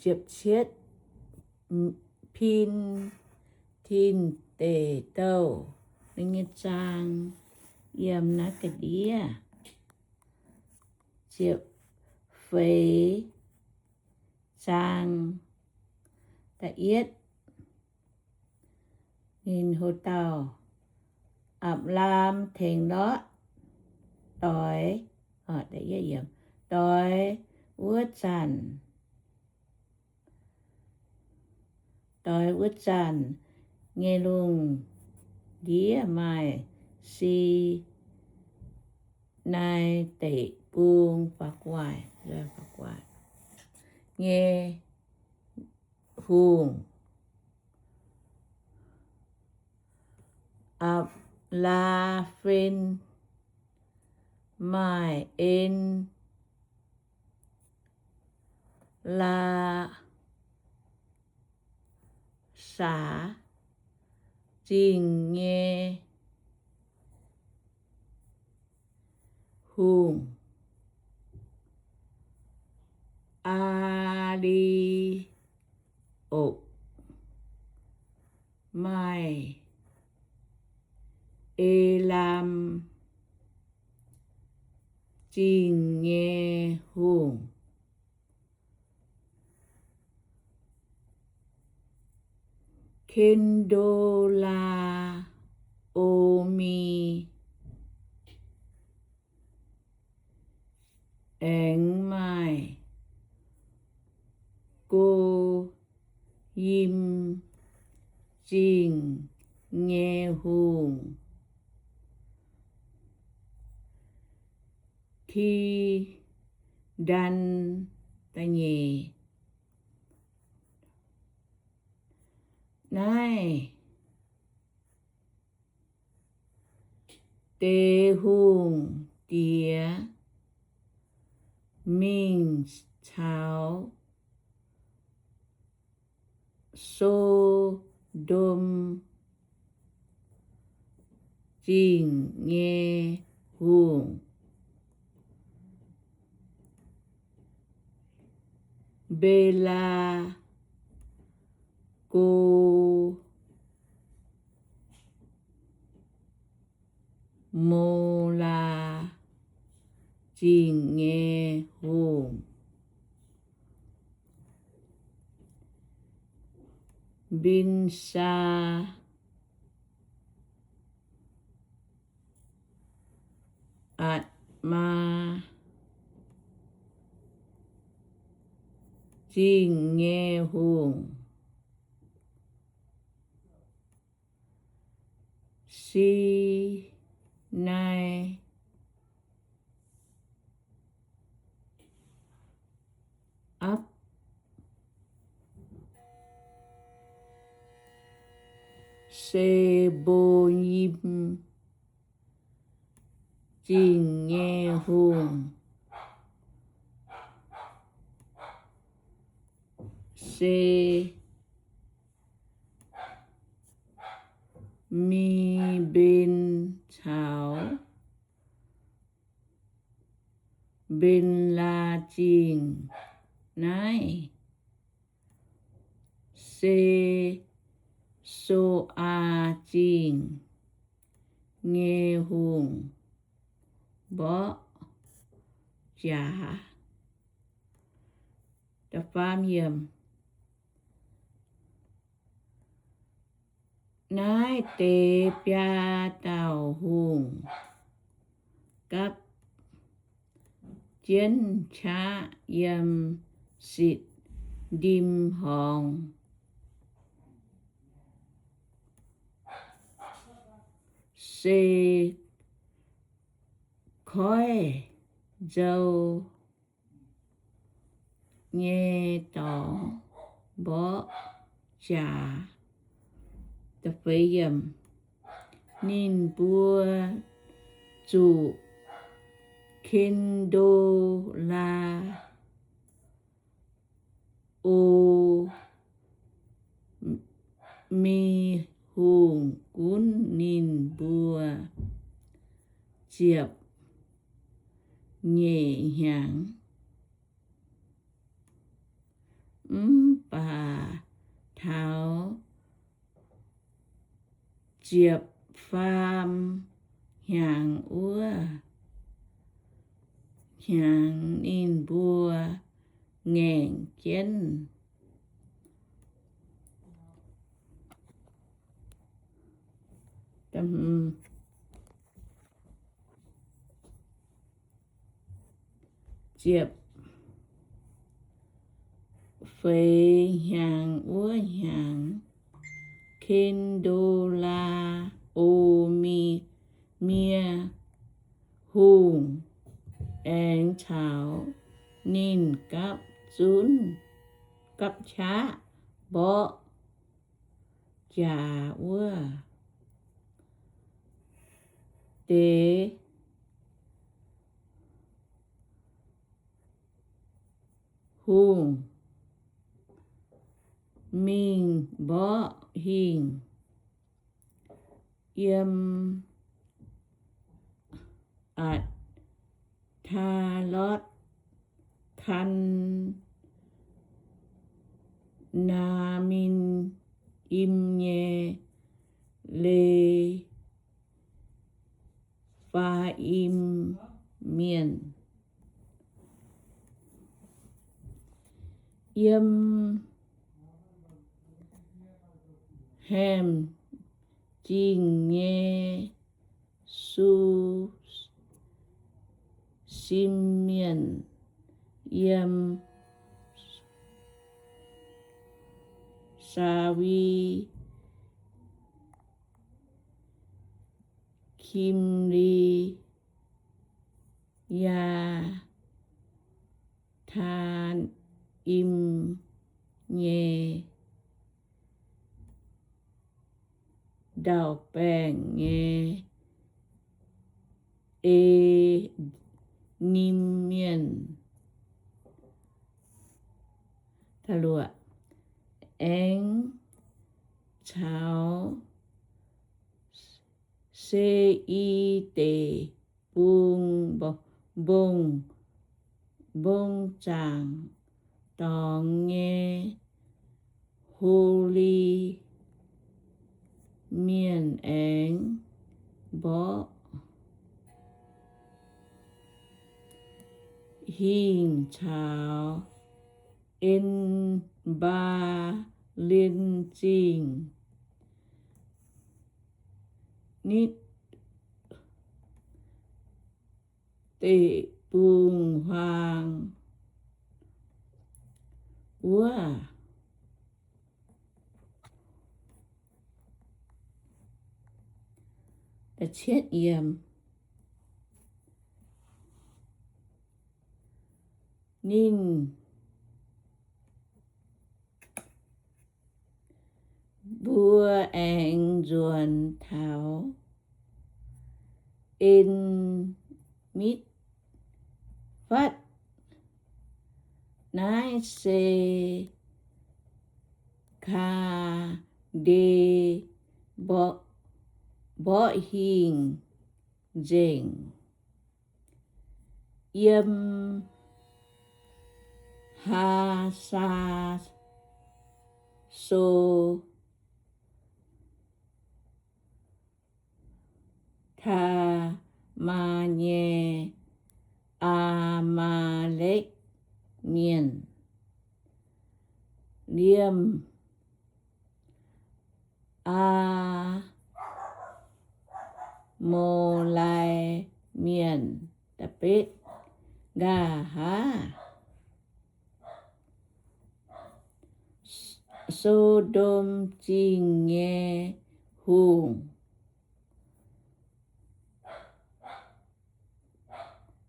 ziepc cietv, Pin Tin Deic Douh. Ninh nyei zaang yiem naaiv ga'ndiev. Ziepc feix zaang da'yietv. Ninh hlo dauh, Apc^laam tengx Lotv doix, doix wuov zanc, doix wuov zanc nyei lungh ndiev maaih Sinai Deic-Bung nyei hungh, Apc^laa^fen, maaih En Laa^saax Zingh nyei hungh, Aa^li^okc, maaih Elaam Zingh nyei hungh, Ken^ndo^laa^o^mi aengx maaih Go^yim Zingh nyei hungh, Ti^ndan. Da'nyeic. Naaiv deix hungh diex mingh caux So^ndom Zingh nyei hungh, Mbelaa, Go, Molaa Zingh nyei hungh, Mbinsaa, Atc^maa Zingh nyei hungh, Sinai Apc, Se^mbo^yim Zingh nyei hungh, Se, Mi^mben caux Mbenlaa Zingh. Naaiv se Soaa Zingh nyei hungh mborqv jaax. Naaiv deix biaa dauh hungh gapv jienv qaqv yiem Sitc^ndim Horngz, se koiv nzou nyei dorngx mborqv jaax. Ninh mbuo zuqc Ken^ndo^laa^o^mi Hungh gunv ninh mbuo ziepc nyeic hnyangx. Mv baac taux ziepc faam hnyangx wuov hnyangx ninh mbuo ngaengc jienv. Ziepc feix hnyangx wuov hnyangx, Ken^ndo^laa^o^mi^mie Hungh aengx caux ninh gapv zunv gapv qaqv mborqv jaax wuov deix hungh mingh mborqv hingh yiem Aa^taa^lotv, Kaan^naa^min, Im nyei Le faa^im Mienh, yiem Hamh Zingh nyei Su^sim Mienh, yiem Saawi Kimli Yaa^taa^im nyei ndau-baengh nyei E^nim Mienh, aengx caux Se^i Deic-Bung mbong, mbong zaangc dorngx nyei Ho^li Mienh aengx mborqv hingh caux En^mbaa^lin Zingh nitv deic-bung-huaang wuov. Ninh mbuo aengx nzuonx taux En^mitv^fatv. Naaiv se Kaa^nde mborqv hingh nzengc. Yiem Haa^so^taa^maa nyei Aa^maa^lekv Mienh, liemh Aa^mo^lai Mienh, nqa'haav So^ndom Zingh nyei hungh,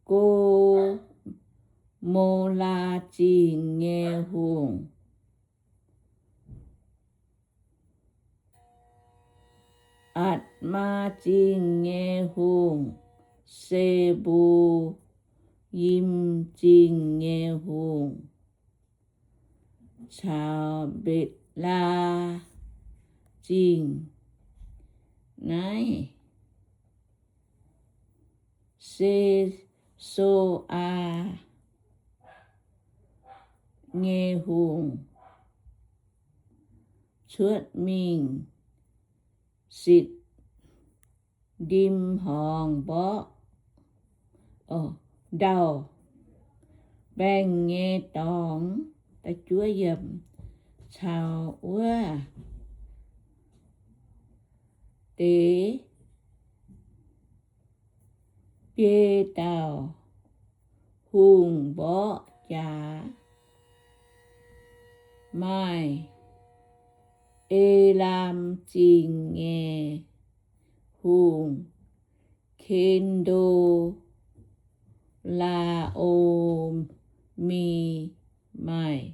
Go^mo^laa Zingh nyei hungh, Atc^maa Zingh nyei hungh, Se^mbo^yim Zingh nyei hungh, caux Mbetc^laa Zingh. Naaiv se So^aa nyei hungh, cuotv mingh Sitc ndim Horngz mborqv, ndau baengh nyei dorngx, caux wuov deix biei dauh hungh mborqv jaax. Maaih Elaam Zingh nyei hungh, Ken^ndo^laa^o^mi, maaih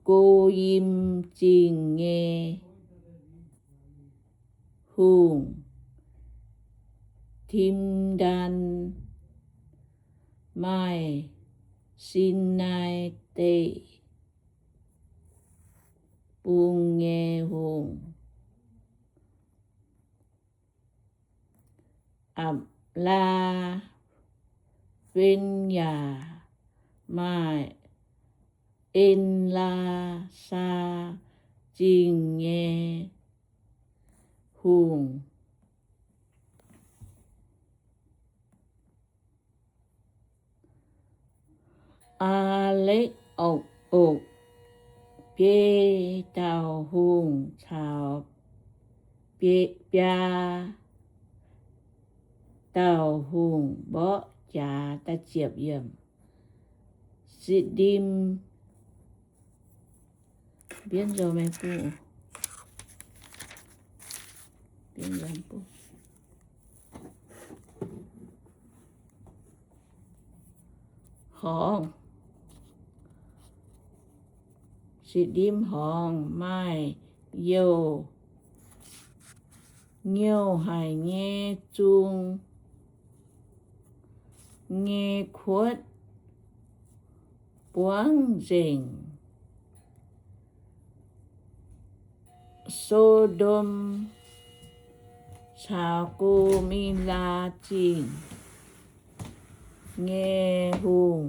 Go^yim Zingh nyei hungh, Tim^ndan, maaih Sinaai Deic-Bung nyei hungh, Apc^laa^fen yaac maaih En^laa^saa Zingh nyei hungh, Aa^lekv, o, biei dauh hungh caux biaa dauh hungh mborqv jaax. Sitim Horngz, Sitim Horngz maaih youh nyouh haic nyei zung nyei kuotv buangv nzengc So^ndom caux Go^mi^laa Zingh nyei hungh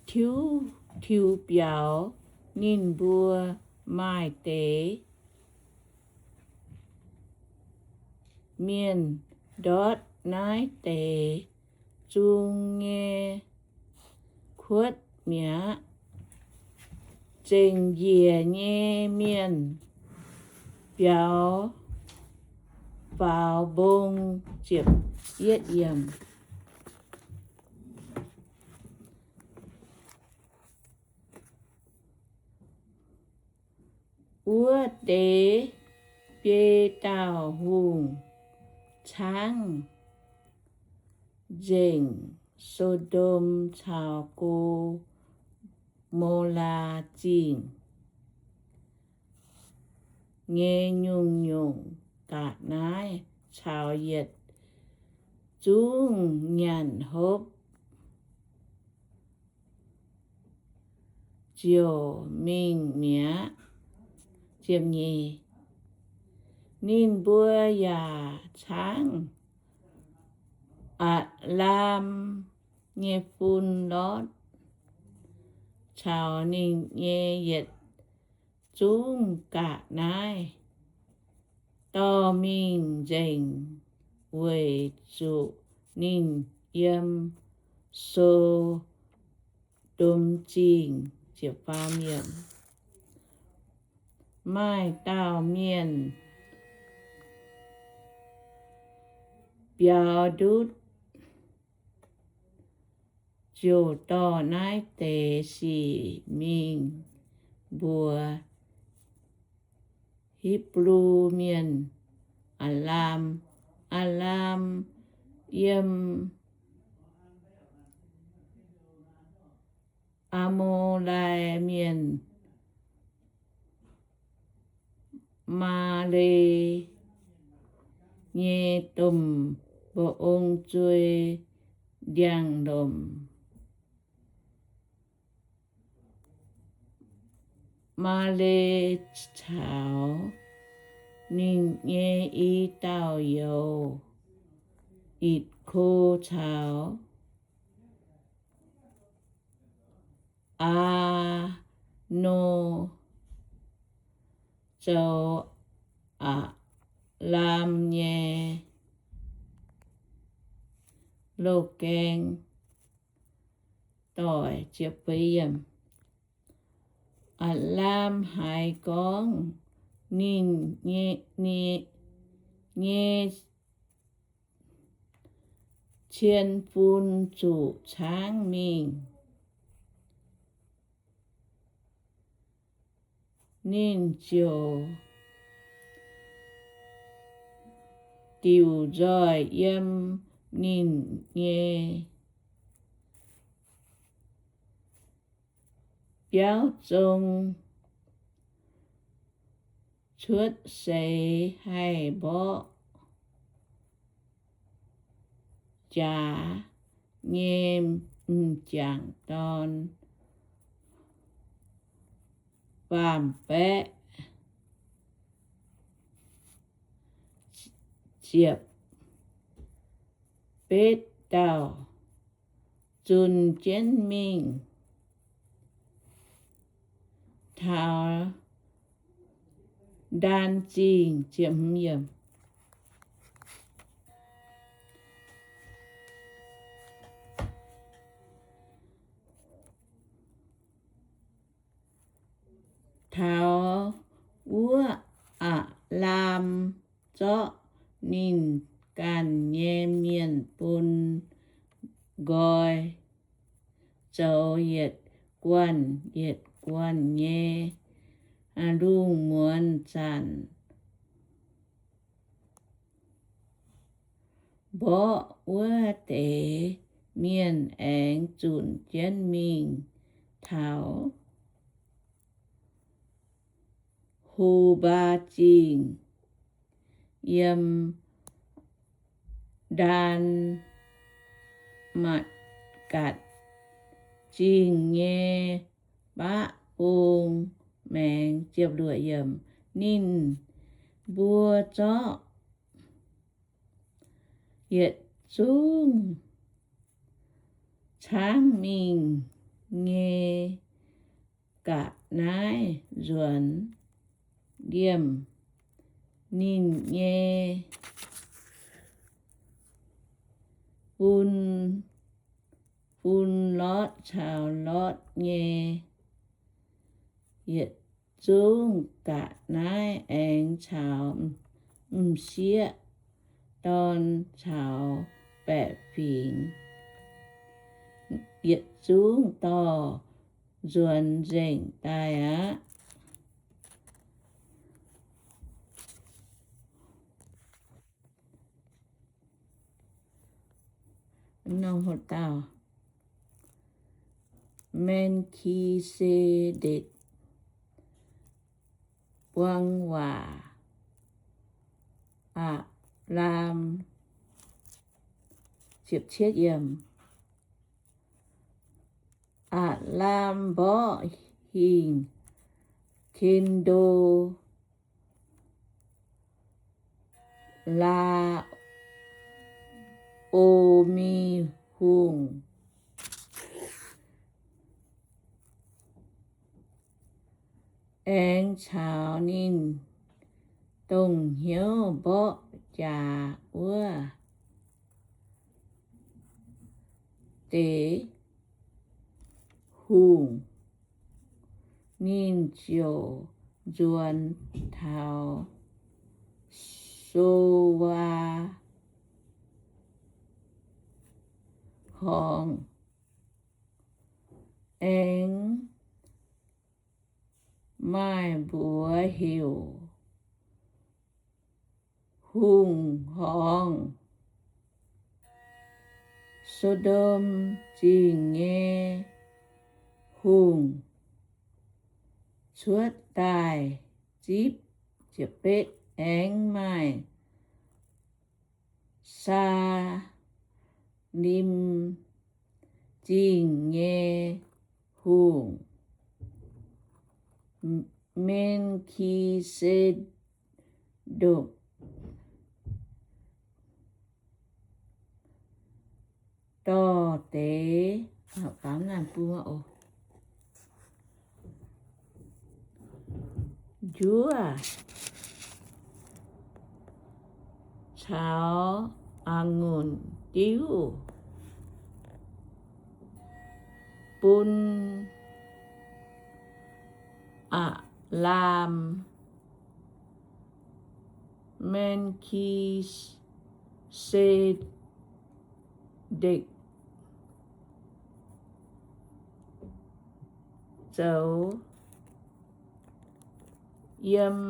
tiuv, tiux biaux. Ninh mbuo maaih deix mienh ndortv naaiv deix zung nyei kuotv mi'aqv. Zengc njiec nyei mienh biaux faaux mbong. Wuov deix biei dauh hungh caangv nzengc So^ndom caux Go^mo^laa Zingh nyei nyungc-nyungc ga'naaiv caux yietc zungv nyanc hopv ziouc mingh mi'aqv. Ninh mbuo yaac caangv Apc^laam nyei fun Lotv caux ninh nyei yietc zungv ga'naaiv dorh mingh nzengc, weic zuqc ninh yiem So^ndom Zingh. Maaih dauh mienh biaux ndutv ziouc dorh naaiv deix sic mingh mbuox Hipv^lu Mienh, Apc^laam, Apc^laam yiem Amorlaai Mienh, Maale nyei domh mba'ong zuei ndiangx-lomc. Maale caux ninh nyei i dauh youz, Itc^ko caux Aa nor zoux Aqc^laam nyei loz-gaeng doic. Aqc^laam haiz gorngv ninh nyei, nyei cien-fun zuqc caangv mingh, ninh ziouc diuc nzoih yiem ninh nyei biauv zong cuotv seix haih mborqv jaax nyei m'jangc dorn faam-baeqv ziepc betv dauh zunc jienv mingh taux Ndaan Zingh. Taux wuov Aqc^laam zorqv ninh ganh nyei mienh bun nqoi zoux yietc guanh yietc guanh nyei lungh muonz zanc, mborqv wuov deix mienh aengx zunc jienv mingh taux Ho^mbaa Zingh, yiem Ndaan Matv^gatc Zingh nyei baqv bung maengx. Ninh mbuo zorqv yietc zungv caangv mingh nyei ga'naaiv nzuonx liemh ninh nyei bun, bun Lotv caux Lotv nyei yietc zungv ga'naaiv aengx caux m'sieqv dorn caux baeqc fingx yietc zungv dorh nzuonx nzengc daaih aqv. Dauh Melkisetek buang waac Aqc^laam. Aqc^laam mborqv hingh Ken^ndo, Laa^o^mi Hungh, aengx caux ninh dongh hnyouv mborqv jaax wuov deix hungh. Ninh ziouc nzuonx taux Sowaa Horngz, aengx maaih mbuox heuc Hungh Horngz. So^ndom Zingh nyei hungh cuotv daaih zipv. Aengx maaih Saalim Zingh nyei hungh, Me^ki^se^ndopv, dorh deix, juov caux a'ngunc diuv bun Apc^laam, Me^ki^se^ndekc, zoux yiem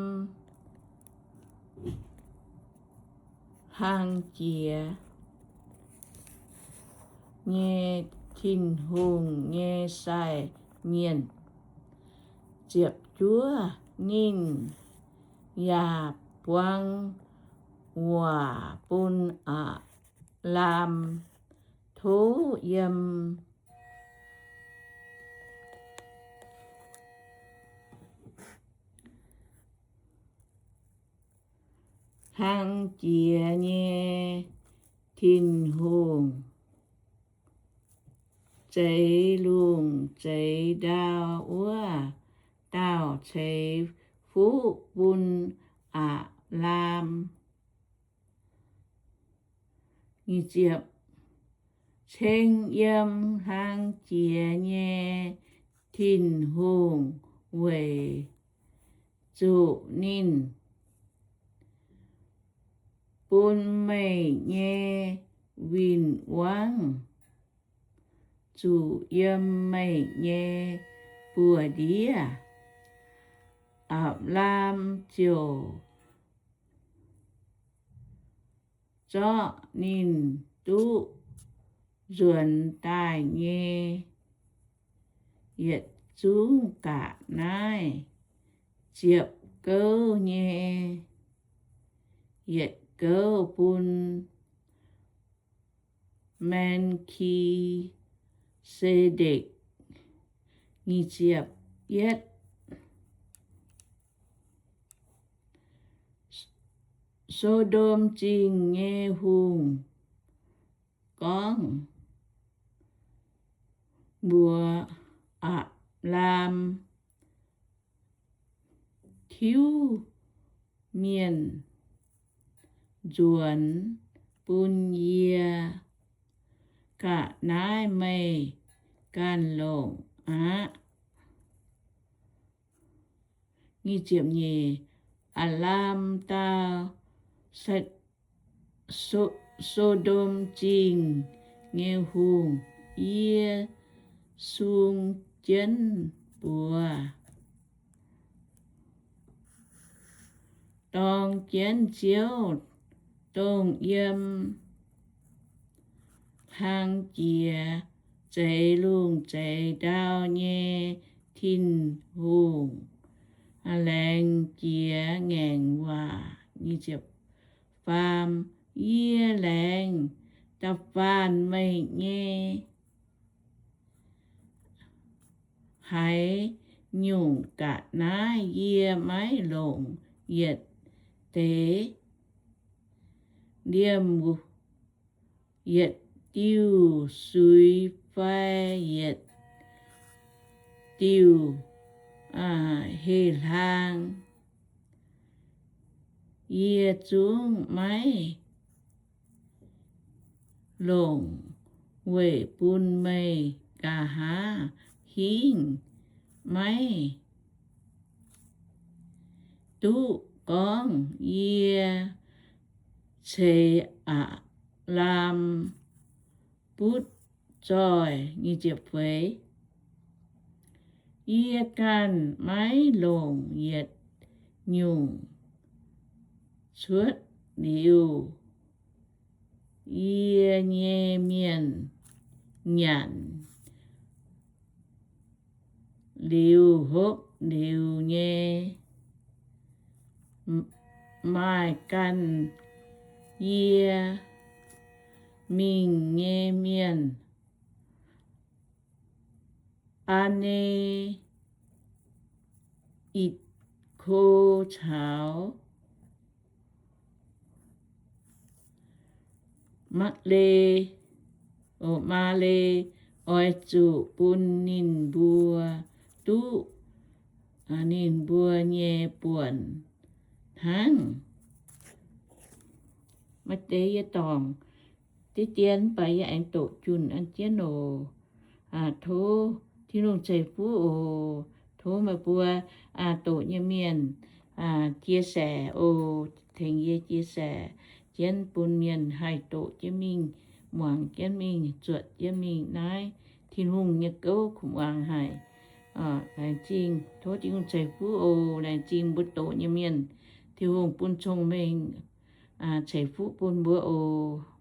hlang jiex nyei Tin-Hungh nyei sai mienh. Ziepc juov, ninh yaac buang waac bun Apc^laam tov yiem hlang jiex nyei Tin-Hungh zeix lungh zeix ndau wuov dauh ceix fuqv bun Apc^laam. Ceng yiem hlang jiex nyei Tin-Hungh weic zuqc ninh bun meih nyei win-wangv zuqc yiem meih nyei buoz-ndiev. Apc^laam ziouc zorqv ninh duqv nzuonx daaih nyei yietc zungv ga'naaiv ziepc gouv nyei yietc gouv bun Me^ki^se^ndekc. Nyic ziepc yietv. So^ndom Zingh nyei hungh gorngv mbuox Apc^laam, Tiuv mienh nzuonx bun yie, ga'naaiv meih ganh longc aqv. Apc^laam dau, So^ndom Zingh nyei hungh, yie sung jienv buoz dorng jienv Ziouv, dongh yiem hlang jiex zeix lungh zeix ndau nyei Tin-Hungh, laengz jiex ngaengc waac. Faam, yie laengz da'faanh meih nyei haaix nyungc ga'naaiv yie maiv longc yietc deix. Liemh yietc diuh suix fai yietc diuh heh hlaang, yie zungv maiv longc weic bun meih. Nqa'haav hingv maiv duqv gorngv yie ceix Apc^laam butv zoih. Yie ganh maiv longc yietc nyungc cuotv liuz yie nyei mienh nyanc liuz hopv liuz nyei maaih ganh yie mingh nyei mienh, Aa^ne, Itc^ko caux Makv^le, Maale, oix zuqc bun ninh mbuo duqv ninh mbuo nyei buonc hnangv. Maaih deix yie dorngc deix dien, mv baac yie aengx doqc junh an jienv oc. Tov Tin-Hungh ceix fuqv oc. Tov meih mbuo doqc nyei mienh chia sẻ oc, tengx yie chia sẻ jienv bun mienh haih doqc jienv mingh, muangx jienv mingh, zuotc jienv mingh naaiv Tin-Hungh nyei gouv kuv muangx haic. Laengz zingh, tov Tin-Hungh ceix fuqv oc. Laengz zingh mbuo doqc nyei mienh. Tin-Hungh bun cong-mengh ceix fuqv bun mbuo oc.